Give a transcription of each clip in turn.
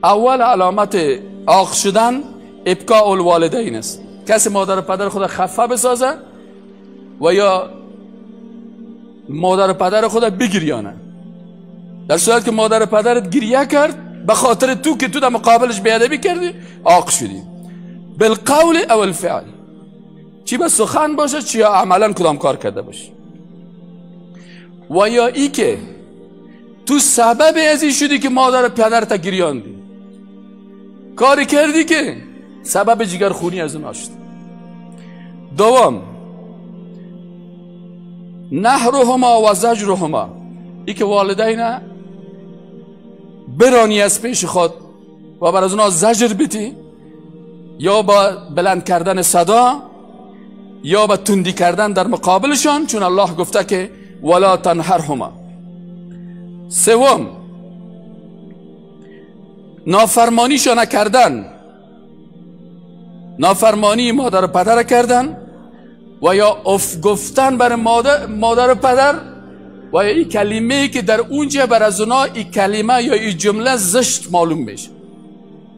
اول علامت عاق شدن ابکاء الوالدین است. کسی مادر و پدر خود خفه بسازه و یا مادر و پدر خود بگریانه. در صورت که مادر و پدرت گریه کرد به خاطر تو که تو در مقابلش بیادبی کردی، عاق شدی. بالقول او الفعل، چی به سخن باشه چی یا عملا کدام کار کرده باشه. و یا ای که تو سبب از این شدی که مادر و پدرت گریاندی، کاری کردی که سبب جگرخونی از اون شد. دوم، نهرهما و زجرهما، ای که والدین برانی از پیش خود و بر از اونها زجر بیتی، یا با بلند کردن صدا یا با تندی کردن در مقابلشان، چون الله گفته که ولا تنهرهما. سوم، نافرمانیشان کردن، نافرمانی مادر و پدر کردن و یا اف گفتن بر مادر و پدر و یا این کلمه که در اونجا بر از اونا این کلمه یا این جمله زشت معلوم میشه.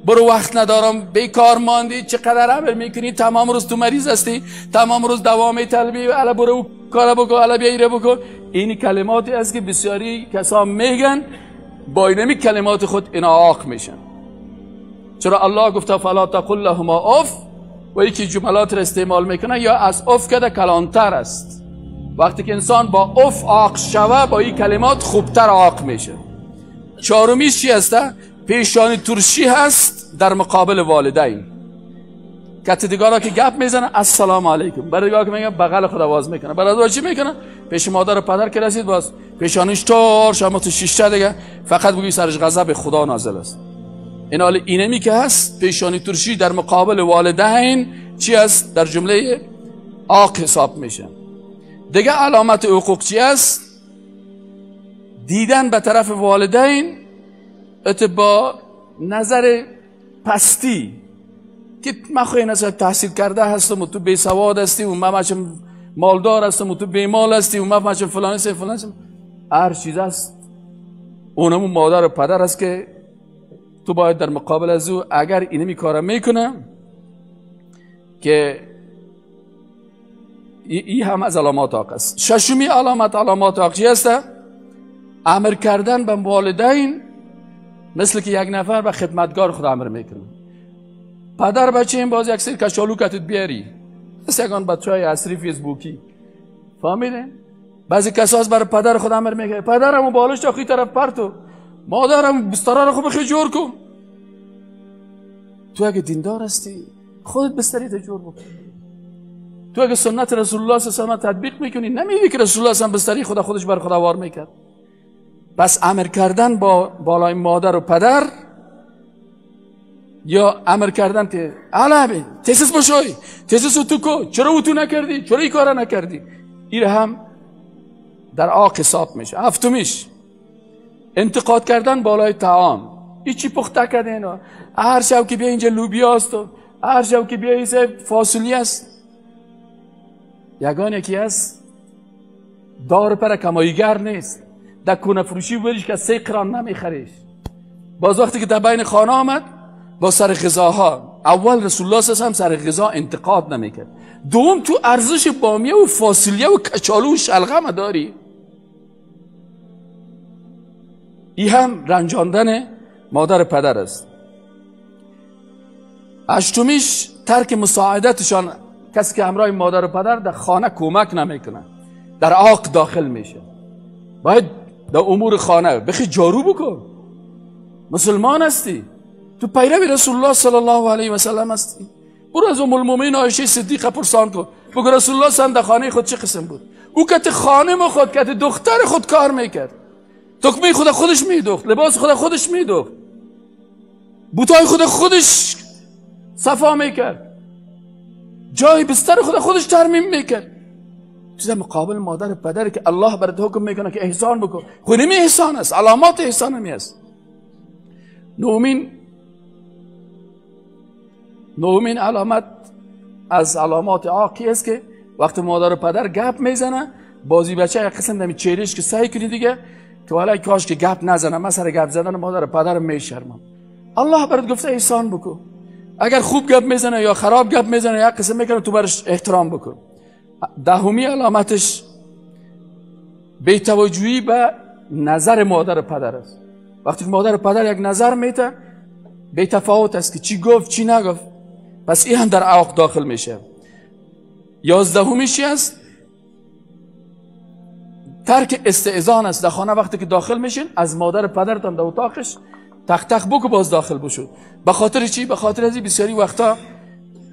برو وقت ندارم، بیکار ماندی، چقدر عمل میکنی، تمام روز تو مریض هستی، تمام روز دوام طلبی، الا برو کار بکن، الا بیا ایره بکن. این کلماتی است که بسیاری کسان میگن، با اینمی کلمات خود اینا عاق میشن. چرا الله گفته فلا تقل لهما اف، و یکی جملات را استعمال میکنه یا از اف کده کلانتر است. وقتی که انسان با اف عاق شوه، با این کلمات خوبتر عاق میشه. چهارمیش چی هسته؟ پیشانی ترشی هست در مقابل والدین. کتی دیگارا که گپ میزنه السلام علیکم، برای دیگارا که میگه بغل خود آواز میکنه، برای چی میکنه؟ پیش مادر و پدر که رسید باز پیشانیش تار شما تو شیشه دیگه، فقط بگی سرش غضب خدا نازل است. این حال اینمی که هست پیشانی ترشی در مقابل والدین چی است؟ در جمله عاق حساب میشه. دیگه علامت حقوق چی است؟ دیدن به طرف والدین ات با نظر پستی که من خواهی نظر تحصیل کرده هستم و تو بی سواد هستی و من مچم مالدار هستم و تو بی مال هستی و من مچم فلان هستی فلان هستم. هر چیز است اونمون مادر و پدر است که تو باید در مقابل از او اگر اینمی کار میکنه که ای هم از علامات عاق است. ششمی علامت علامات عاق چی است؟ امر کردن به والدین مثل که یک نفر به خدمتگار خود امر میکنه. پدر بچه این باز یک سری کچالو کتت بیاری، مثل یکان بچه های عصری فیسبوکی، فهمیدین؟ بعضی کساس برای پدر خود امر میکنه، پدرم بالش تا خی طرف پرتو، مادرم بستره رو خوب خیلی جور کن. تو اگه دیندار هستی خودت بستری تا جور بکن. تو اگه سنت رسول الله صلی الله علیه و آله تطبیق میکنی، نمیدی که رسول الله صلی الله علیه و بستری خدا خودش بر خدا وار میکرد. پس امر کردن با بالای مادر و پدر یا امر کردن که علاوه تیسس بشوی، تیسس تو کو، چرا او تو نکردی، چرا این کارا نکردی، این هم در عاق حساب میشه. هفتمیش انتقاد کردن بالای طعام. ای چی پخته کرده اینا، هر شب که بیا اینجا لوبیا است و هر شب که بیا اینجا فاصولی است. یگان یکی است دار پر کماییگر نیست، در کونه فروشی بریش که 3 قران نمیخریش. باز وقتی که در بین خانه آمد با سر غذاها، اول رسول الله صلی الله علیه و سر غذا انتقاد نمیکرد. دوم تو ارزش بامیه و فاصلیه و کچالو و شلغم داری. ای هم رنجاندن مادر پدر است. هشتمیش ترک مساعدتشان. کسی که همراه مادر و پدر در خانه کمک نمیکنه در عاق داخل میشه. باید در امور خانه بخی جارو بکن. مسلمان هستی، تو پیرو رسول الله صلی الله علیه و سلم هستی. برو از ام المؤمنین عایشه صدیقه پرسان کن، بگو رسول الله صلی در خانه خود چه قسم بود. او کت خانم خود، کت دختر خود کار میکرد، تکمه خود خودش میدوخت، لباس خود خودش میدوخت، بوتای خود خودش صفا میکرد، جای بستر خود خودش ترمیم میکرد. چیز مقابل مادر و پدر که الله برات حکم میکنه که احسان بکن، خود نمی احسان است، علامات احسان همی است. نهمین علامت از علامات عاقی است که وقتی مادر و پدر گپ میزنه، بازی بچه یک قسم دمی چهرهش که سعی کنی دیگه که والا کاش که گپ نزنه، من سر گپ زدن مادر و پدرم میشرمم. الله برات گفته احسان بکن. اگر خوب گپ میزنه یا خراب گپ میزنه یا قسم میکنه تو برش احترام بکن. دهمی علامتش بی‌توجهی به نظر مادر و پدر است. وقتی که مادر و پدر یک نظر میته بی تفاوت است که چی گفت چی نگفت، پس این هم در عاق داخل میشه. 11میش است ترک استئذان است. در خانه وقتی که داخل میشین از مادر و پدرتان در اتاقش تق تق بکو باز داخل بشو. به خاطر چی؟ به خاطر از بسیاری وقتا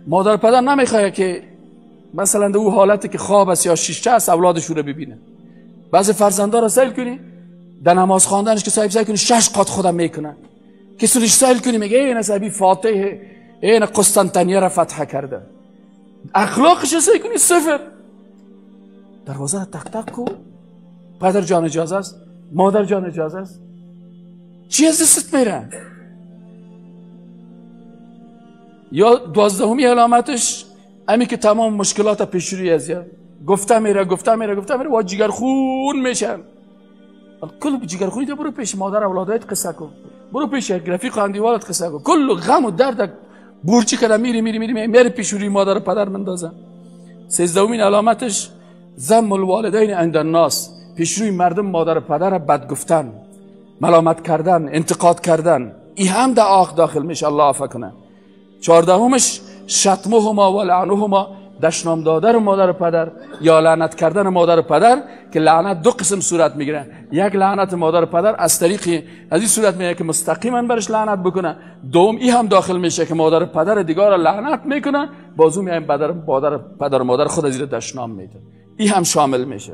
مادر و پدر نمیخواد که مثلا در او حالتی که خواب است یا شیشه است اولادش رو ببینه. بعضی فرزندا را سیل کنی در نماز خواندنش که صاحب سیل کنی 6 قات خودم میکنه که سرش سیل کنی میگه این صاحبی فاتح این قسطنطنیه را فتح کرده، اخلاقش سیل کنی صفر. دروازه را تق تق کو، پدر جان اجازه است، مادر جان اجازه است، چی از دستت میره؟ یا 12 علامتش امی که تمام مشکلات پیش روی از گفته میره گفته میره گفته میره و جگر خون میشه. کل جگر خونی برو پیش مادر اولادایت قصه کن، برو پیش یک رفیق اندیوالت قصه کن، کل غم و درد بورچی کده میری میری میری میری پیش روی مادر و پدر مندازه. 13 علامتش ذم الوالدین عند الناس، پیش روی مردم مادر و پدر بد گفتن، ملامت کردن، انتقاد کردن، ای هم در عاق داخل میشه. الله عفو کنه. 14 شتمهما و لعنهما، دشنام دادن مادر و پدر یا لعنت کردن مادر و پدر، که لعنت دو قسم صورت میگیره. یک لعنت مادر و پدر از طریق از این صورت میگیره که مستقیما برش لعنت بکنه. دوم ای هم داخل میشه که مادر و پدر دیگر را لعنت میکنه، بازو میایم پدر و مادر خود از زیر دشنام میده، ای هم شامل میشه.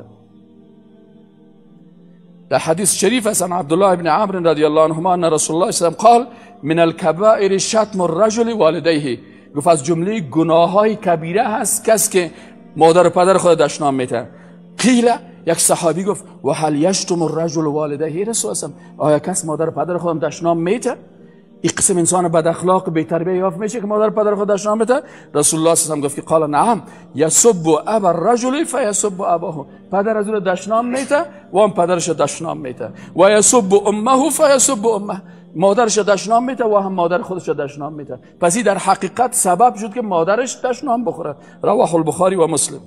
در حدیث شریف است عن عبدالله بن عمرو رضی الله عنهما ان رسول الله صلی الله علیه و قال من الكبائر شتم الرجل والدیه. گفت از جمله گناه های کبیره هست کس که مادر و پدر خود دشنام میده. قیل، یک صحابی گفت و هل یشتم الرجل والدیه رسول الله، آیا کس مادر و پدر خودم دشنام میده؟ این قسم انسان بد اخلاق بی تربیه یافت میشه که مادر و پدر خود دشنام بده؟ رسول الله صلی الله علیه و گفت که قال نعم یسب ابا الرجل فیسب اباه، پدر از او دشنام میده و هم پدرش دشنام میده، و یسب امه فیسب امه، مادرش دشنام میده و هم مادر خودش دشنام میده. پس این در حقیقت سبب شد که مادرش دشنام بخوره. رواه البخاری و مسلم.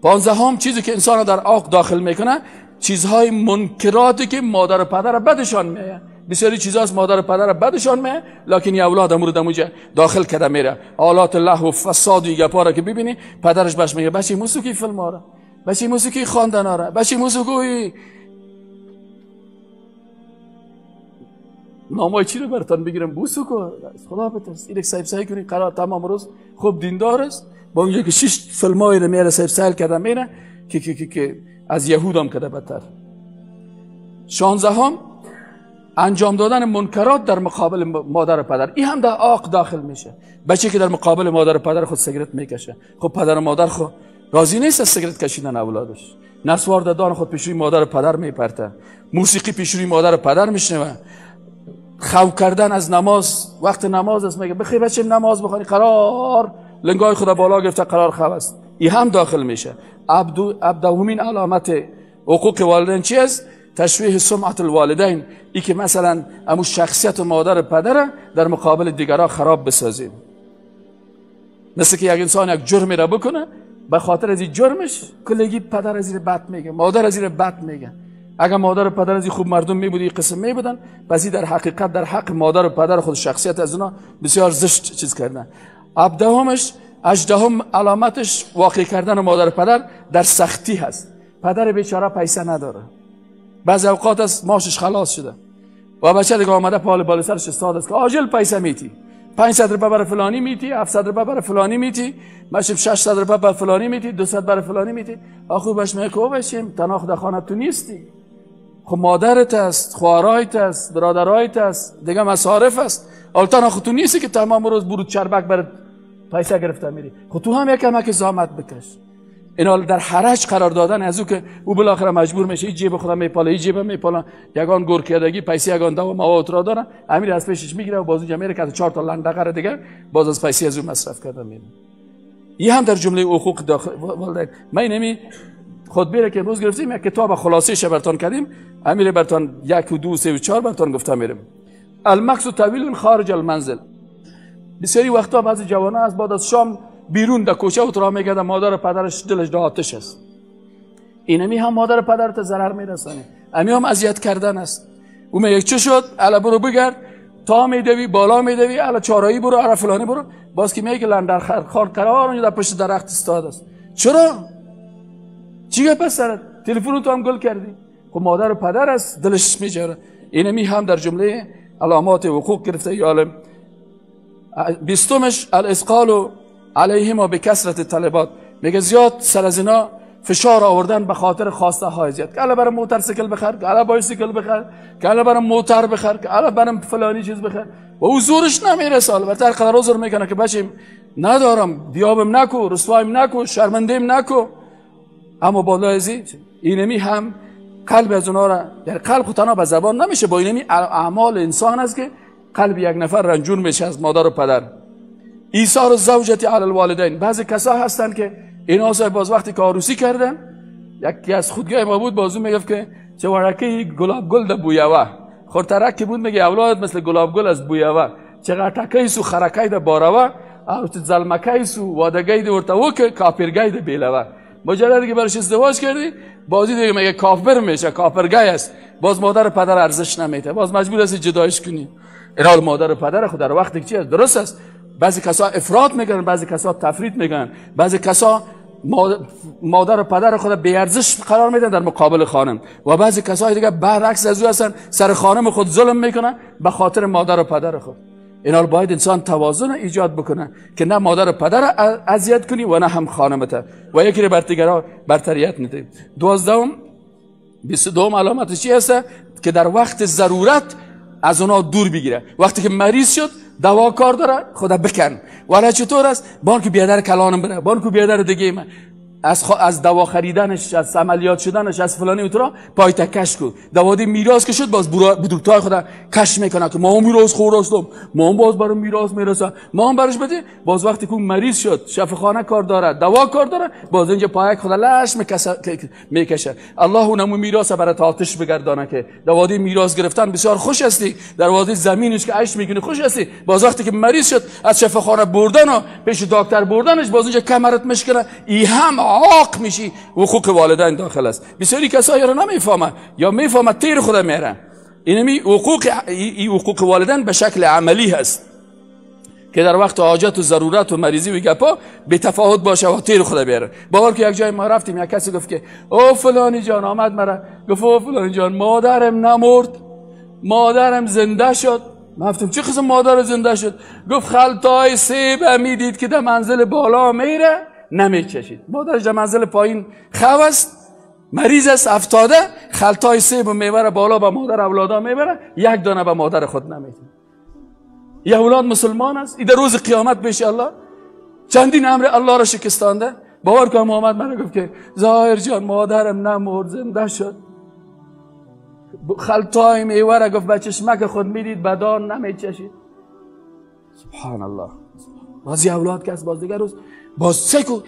15 چیزی که انسان در عاق داخل میکنه چیزهای منکراتی که مادر و پدر بدشان میاد. بسیاری چیزا از مادر و پدر بدشان میاد، لکن یه اولاد امور دموجه داخل کرده میره. آلات لهو و فساد و گپا را که ببینی پدرش بهش میگه بچه موسیقی فیلم آره، بچه موسیقی خواندن آره، بچه موسیقی نامای چی رو براتون بگیرم بوسو کو خدا بترس. اینک صاحب سعی کنی قرار تمام روز خوب دیندار است، با اونجا که 6 فیلمای رو میاره صاحب سعی کرده میره که که که که از یهودم کرده بدتر. 16 انجام دادن منکرات در مقابل مادر و پدر، این هم در عاق داخل میشه. بچه که در مقابل مادر و پدر خود سیگرت میکشه، خب پدر و مادر خود راضی نیست از سیگرت کشیدن اولادش، نسوار دادن خود پیش روی مادر و پدر میپرته، موسیقی پیش روی مادر و پدر میشنوه، خو کردن از نماز، وقت نماز است میگه بخی بچه نماز بخوانی، قرار لنگای خود بالا گرفته قرار خو است، این هم داخل میشه. عبدومین علامت حقوق والدین چی است؟ تشویه سمعت الوالدین، ای که مثلا امو شخصیت مادر و پدر در مقابل دیگران خراب بسازیم. مثل که یک انسان یک جرمی را بکنه، به خاطر از این جرمش کلگی پدر از این بد میگه، مادر از این بد میگه. اگر مادر و پدر از این خوب مردم میبودی قسم میبودن، پس در حقیقت در حق مادر و پدر خود شخصیت از اونا بسیار زشت چیز کردن. هجدهم علامتش واقع کردن مادر و پدر در سختی هست. پدر بیچاره پیسه نداره، بعضی اوقات از ماشش خلاص شده و بچه دیگه آمده پال بالا سرش استاد است که عاجل پیسه میتی، 500 روپیه برای فلانی میتی، 700 روپیه برای فلانی میتی، ماشم 600 روپیه برای فلانی میتی، 200 برای فلانی میتی. آخو باش میگه بچیم تنها خود خانه تو نیستی، خب مادرت است، خواهرایت است، برادرایت است، دیگه مصارف است، حالا تنها خود تو نیستی که تمام روز برود چربک برات پیسه گرفته میری، خب تو هم یکم که زحمت بکش. اینا در حرج قرار دادن از او که او بالاخره مجبور میشه این جیب خودم میپاله، این جیب میپاله، یگان گور کردگی پیسه یگان دوا مواد را داره، امیر از پیشش میگیره و باز اونجا میره که 4 تا لندقه دیگه باز از پیسه از او مصرف کرده میره. این هم در جمله حقوق داخل والدین. من اینمی خطبه که امروز گرفتیم یک کتاب خلاصه ش براتون کردیم، امیر براتون 1 و 2 3 و 4 براتون گفتم میرم. المکس طویل خارج المنزل. بسیاری وقتا بعضی جوانان از بعد از شام بیرون در کوچه و ترا میگردن، مادر و پدرش دلش در آتش است. اینمی هم مادر و پدرت ضرر میرسانه، امی هم اذیت کردن است. او میگه چه شد؟ الا برو بگرد، تا میدوی بالا میدوی، الا چارایی برو، الا فلانی برو. باز که میگه لندر خار قرار اونجا در پشت درخت استاد است. چرا؟ چی گپ است سرت؟ تلفن تو هم گل کردی. خب مادر و پدر است، دلش میجره. اینمی هم در جمله علامات حقوق گرفته. یالم بیستمش الاسقال علیهما بکثرت طلبات. میگه زیاد سر از اینا فشار آوردن به خاطر خواسته های زیاد، که الا برام موتورسیکل بخر، که الا بایسیکل بخر، که الا برام موتر بخر، که الا برام فلانی چیز بخر. و او زورش نمیرسه. البته هر قدر زور میکنه که بچیم ندارم، دیابم نکو، رسوایم نکو، شرمندیم نکو. اما بالای ازی اینمی هم قلب از اونا را، یعنی قلب خود تنها به زبان نمیشه، با اینمی اعمال انسان است که قلب یک نفر رنجور میشه از مادر و پدر. ایثار الزوجة علی الوالدین. بعضی کسا هستن که اینا باز وقتی که عروسی کردن، یکی از خودگاه ما بود، بازو میگفت که چه ورقه گلاب گل ده بویوه، خورترک که بود میگه اولاد مثل گلاب گل از بویوه، چه غټکې سو خرکې ده باروه، او چې زلمکې سو وادګې ده ورته وکه کاپرګې ده بیلوه. مجرد که برش ازدواج کردی بازی دیگه میگه کافر میشه، کافرگی است. باز مادر و پدر ارزش نمیده، باز مجبور هستی جدایش کنی. این مادر و پدر خود در وقتی چی است؟ درست است. بعضی کسا افراط میکنن، بعضی کسا تفرید میکنن، بعضی کسا مادر و پدر خود بی ارزش قرار میدن در مقابل خانم، و بعضی کسای دیگه برعکس از او هستن، سر خانم خود ظلم میکنن به خاطر مادر و پدر خود. اینا باید انسان توازن ایجاد بکنه که نه مادر و پدر اذیت کنی و نه هم خانمت، و یکی رو بر دیگران برتریت میده. 12 22 علامت چی هست؟ که در وقت ضرورت از اونا دور بگیره. وقتی که مریض شد دوا کار داره، خدا بکن. ولی چطور است؟ بانک بیادر کلانم بره، بانک بیادر دیگه من از دوا خریدنش، از عملیات شدنش، از فلانی اوترا پای تکش کو. دوادی میراث که شد باز بدورتای خدا کش میکنه که ما میراث خور هستم، ما باز برام میراث میرسه، ما هم برش بده. باز وقتی که مریض شد شفاخانه کار داره، دوا کار داره، باز اینجا پایک خدا لش میکشه. الله اونمو میراث برای آتش بگردانه که دوادی میراث گرفتن بسیار خوش هستی، در وادی زمینش که عیش میکنی خوش هستی. باز وقتی که مریض شد از شفاخانه بردن و پیش دکتر بردنش، باز اینجا کمرت مشکنه، ای هم عاق میشی. حقوق والدین داخل است. بسیاری کسایی را نمیفهمه یا میفهمه تیر خود میره. اینمی حقوق، ای حقوق والدین به شکل عملی هست که در وقت حاجت و ضرورت و مریضی و گپا به تفاوت باشه و تیر خود بیاره. باور که یک جای ما رفتیم، یک کسی گفت که او فلانی جان، آمد مرا گفت او فلانی جان مادرم نمرد، مادرم زنده شد. من گفتم چه قسم مادر زنده شد؟ گفت خلطای سیب میدید که در منزل بالا میره نمیچشید. مادرش در منزل پایین خو است، مریض است، افتاده، خلطای سیب و میوه بالا به مادر اولادا میبره، یک دانه به مادر خود نمیده. یه اولاد مسلمان است، این در روز قیامت پیش الله چندین امر الله را شکستانده. باور کن محمد من گفت که ظاهر جان مادرم نمرد، زنده شد. خلطای میوه را گفت به چشمک خود میدید، بدان نمیچشید. سبحان الله. بعضی اولاد که از باز دیگر روز باز سکو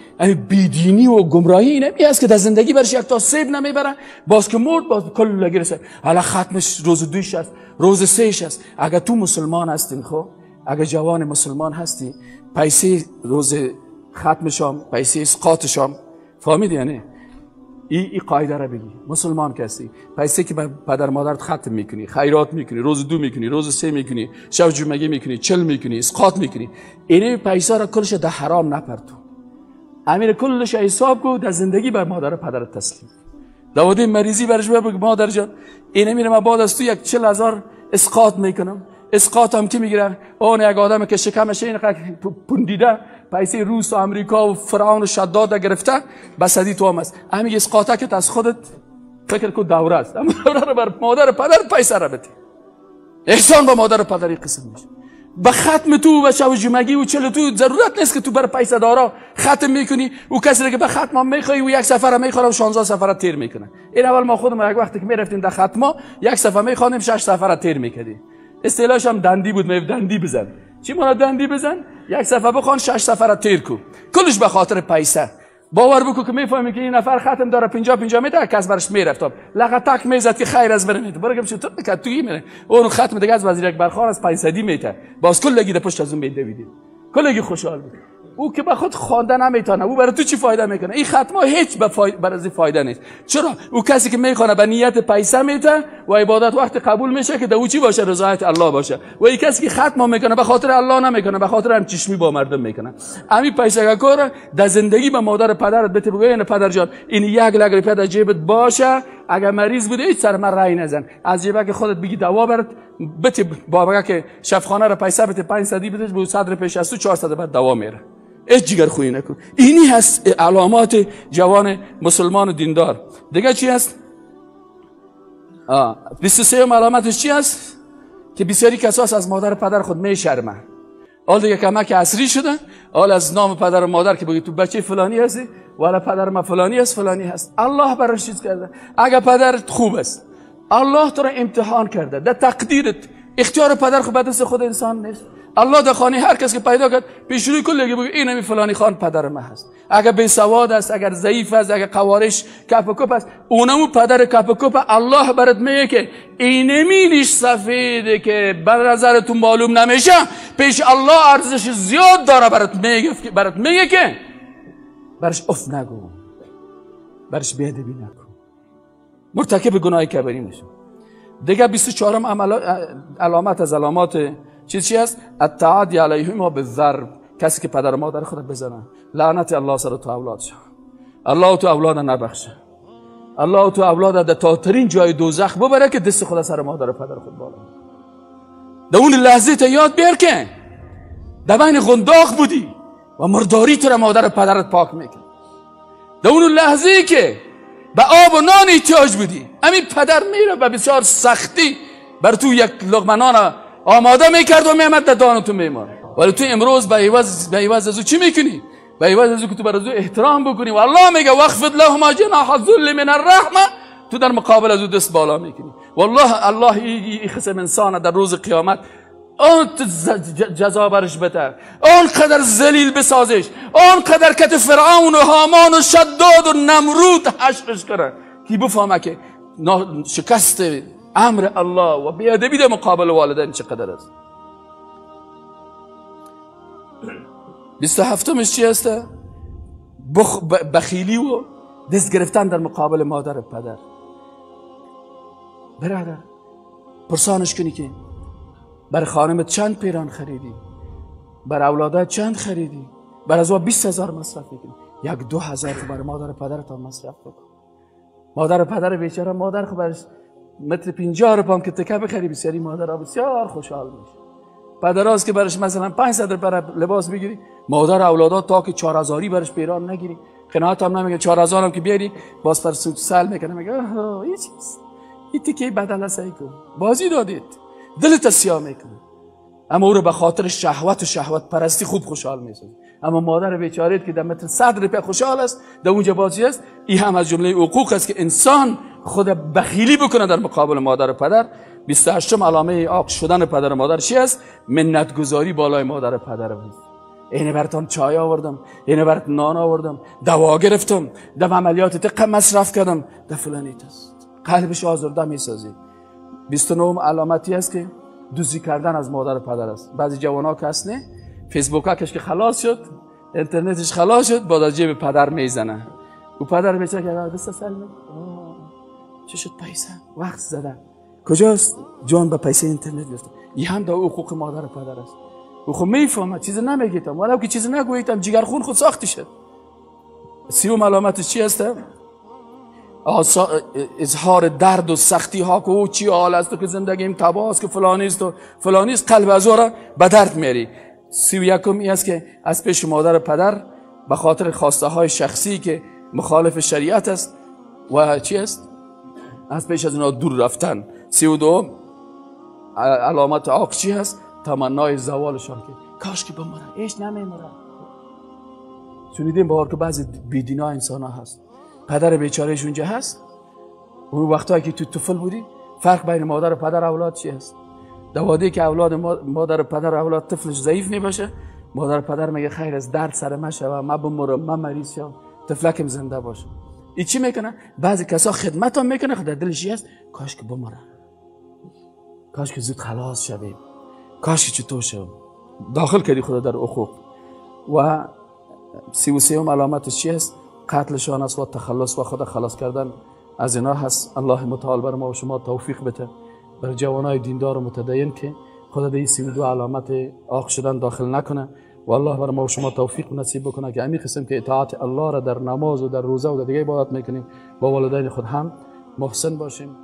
بیدینی و گمراهی اینه است که در زندگی برش یک تا سیب نمیبره، باز که مرد باز کل لگرسه. حالا ختمش روز دویش است، روز سهش است. اگر تو مسلمان هستین، خب اگر جوان مسلمان هستی، پیسه روز ختم شام، پیسه اسقاط شام، فهمیدی؟ یعنی ای قاعده را بگی مسلمان کسی پیسه که پدر مادرت ختم میکنی، خیرات میکنی، روز دو میکنی، روز سه میکنی، شب جمعه میکنی، چل میکنی، اسقاط میکنی، اینه پیسه را کلش در حرام نپرتو، امیر کلش حساب کو، در زندگی بر مادر و پدرت تسلیم. داودی مریضی برش بگو مادر جان اینه میره من بعد از تو یک 40,000 اسقاط میکنم. اسقاط هم کی میگیره؟ اون یک آدم که شکمش اینقدر پوندیده، پیسه روس و امریکا و فرعون و شداد گرفته، بسدی تو هم است. همین اسقاطه که از خودت فکر کن دوره است، اما دوره رو بر مادر و پدر پیسه را بده. احسان با مادر و پدر قسم میشه. به ختم تو و شب جمعگی و چل تو ضرورت نیست که تو بر پیسه دارا ختم میکنی و کسی که به ختم میخوای و یک سفر میخوره و 16 سفر تیر میکنه. این اول ما خودمون یک وقتی که میرفتیم در ختما یک سفر میخوانیم 6 سفر تیر میکردیم. اصطلاحش هم دندی بود، می دندی بزن. چی مانا دندی بزن؟ یک صفحه بخوان 6 صفحه را تیر کو. کلش به خاطر پیسه. باور بکن که میفهمی که این نفر ختم داره 50 میده، کس برش میرفت لغتک میزد که خیر از برمیت برگم چه تو که توی میره اون ختم دیگه از وزیر اکبر خان از 500 میته، باز کلگی در پشت از اون میدویدی، کلگی خوشحال بود. او که به خود خواندن نمیتونه، او برای تو چی فایده میکنه؟ این ختمه هیچ برای فایده نیست. چرا؟ او کسی که میخوانه به نیت پیسه میته و عبادت وقت قبول میشه که در او چی باشه؟ رضایت الله باشه. و این کسی که ختمه میکنه به خاطر الله نمیکنه، به خاطر هم چشمی با مردم میکنه. امی پیسه کار در زندگی به مادر پدرت بده، بگو این پدر جان این 1 لک روپیه در جیبت باشه، اگر مریض بوده هیچ سر من رای نزن، از جیبک خودت بگی دوا برات بده، بابا که شفخانه را پیسه بده 500 بده، به صدر پیش از تو 400 بعد دوا میره. هیچ جگر خویی نکن. اینی هست علامات جوان مسلمان و دیندار. دیگه چی هست؟ 23 علامتش چی هست؟ که بسیاری کساس از مادر پدر خود میشرمه. حال دیگه کمک عصری شده، حال از نام پدر و مادر که بگی تو بچه فلانی هستی ولی پدر ما فلانی هست فلانی هست. الله براش چیز کرده. اگه پدرت خوب است، الله تو را امتحان کرده، در تقدیرت اختیار پدر خود به دست خود انسان نیست. الله در خانه هر کس که پیدا کرد پیش روی کل بگه این همی فلانی خان پدر ما هست. اگر بی سواد است، اگر ضعیف است، اگر قوارش کپ و کپ است، اونمو پدر کپ و کپ الله برات میگه که اینمی سفیده که بر نظرتون معلوم نمیشه، پیش الله ارزش زیاد داره. برات میگه که برش اف نگو، برش بی‌ادبی نکن، مرتکب گناه کبیره میشه. دیگه 24 علامت از علامات چیز چی است؟ التعادی علیهما بالضرب. کسی که پدر و مادر خود بزنه، لعنت الله سر تو اولاد شد. الله تو اولاد نبخشه، الله تو اولاد در تاترین جای دوزخ ببره که دست خود سر مادر و پدر خود بالا. در اون لحظه تا یاد بیار که در بین غنداق بودی و مرداری تو را مادر و پدرت پاک میکرد. در اون لحظه که به آب و نان احتیاج بودی، همین پدر میره و بسیار سختی بر تو یک لقمه نان آماده میکرد و میامد در دان تو میماند. ولی تو امروز به عوض از او چی میکنی؟ به عوض از او که تو بر از او احترام بکنی و الله میگه واخفض لهما جناح الذل من الرحمه، تو در مقابل از او دست بالا میکنی. والله الله ای خصم انسان در روز قیامت اون جزا برش بده، اون قدر ذلیل بسازش، اون قدر کت فرعون و هامان و شداد و نمرود حشرش کنه که بفهمه که شکست امر الله و بیادبی در مقابل والدین چقدر است. 27 چی است؟ بخیلی و دست گرفتن در مقابل مادر و پدر. برادر پرسانش کنی که بر خانمت چند پیران خریدی، بر اولادت چند خریدی، بر از 20,000 مصرف میکنی، 1-2 هزار بر مادر و پدرت مصرف بکن. مادر و پدر بیچاره، مادر خو برش متر 50 روپام که تکه بخری، بسیاری مادر بسیار خوشحال میشه. پدراست که برش مثلا 500 روپیه لباس بگیری، مادر اولادات تا که 4000 برش پیران نگیری قناعت هم نمیگه. 4000 هم که بیاری باز پر سود سل میکنه، میگه این چیز این تیکه بدل سعی کن، بازی دادید، دلت سیاه میکنه. اما او رو به خاطر شهوت و شهوت پرستی خوب خوشحال میسازه. اما مادر بیچاره که در متر 100 روپیه خوشحال است، در اونجا بازی است. این هم از جمله حقوق است که انسان خود بخیلی بکنه در مقابل مادر و پدر. 28 علامه عاق شدن پدر و مادر چی است؟ منت گذاری بالای مادر و پدر است. اینه براتون چای آوردم، اینه برات نان آوردم، دوا گرفتم، در عملیات دقه مصرف کردم، در فلانی است. قلبش آزرده میسازی. 29 علامتی است که دزدی کردن از مادر و پدر است. بعضی جوان‌ها که هست نه، فیسبوک که خلاص شد، اینترنتش خلاص شد، بعد از جیب پدر میزنه. او پدر بیچاره که دست سلم، چه شد پیسه وقت زده کجاست؟ جان به پیسه اینترنت گرفته. این هم در حقوق مادر و پدر است. او خب میفهمه، چیز نمیگیتم، ولو که چیز نگویتم جگر خون خود ساختی شد. 30 علامت چی است؟ اظهار درد و سختی ها که او چی حال است و که زندگیم تباه است که فلانی است و فلانی است، قلب از او را به درد میاری. 31 این است که از پیش مادر و پدر به خاطر خواسته های شخصی که مخالف شریعت است و چی است؟ از پیش از اونا دور رفتن. 32 علامت عاق چی هست؟ تمنای زوالشان که کاش که بمرن، ایش نمیمرن. شنیدیم باور که بعضی بیدینا انسان ها هست، پدر بیچارهش اونجا هست. اون وقتایی که تو طفل بودی فرق بین مادر و پدر اولاد چی هست؟ دواده که اولاد مادر و پدر اولاد طفلش ضعیف نباشه، مادر و پدر میگه خیر از درد سر ما شوه، ما بمرم، ما مریض شم، طفلکم زنده باشه. ای چی میکنه؟ بعضی کسا خدمت هم میکنه، خود در دلش است کاش که بمره، کاش که زود خلاص شویم، کاش که چطور شویم. داخل کردی خدا در حقوق. و 33 علامت چی است؟ قتلشان است و تخلص و خدا خلاص کردن از اینا هست. الله متعال بر ما و شما توفیق بده، بر جوانای دیندار و متدین که خدا در این 32 علامت آق شدن داخل نکنه و الله بر ما و شما توفیق نصیب بکنه که همین قسم که اطاعت الله را در نماز و در روزه و در دیگه عبادت میکنیم، با والدین خود هم محسن باشیم.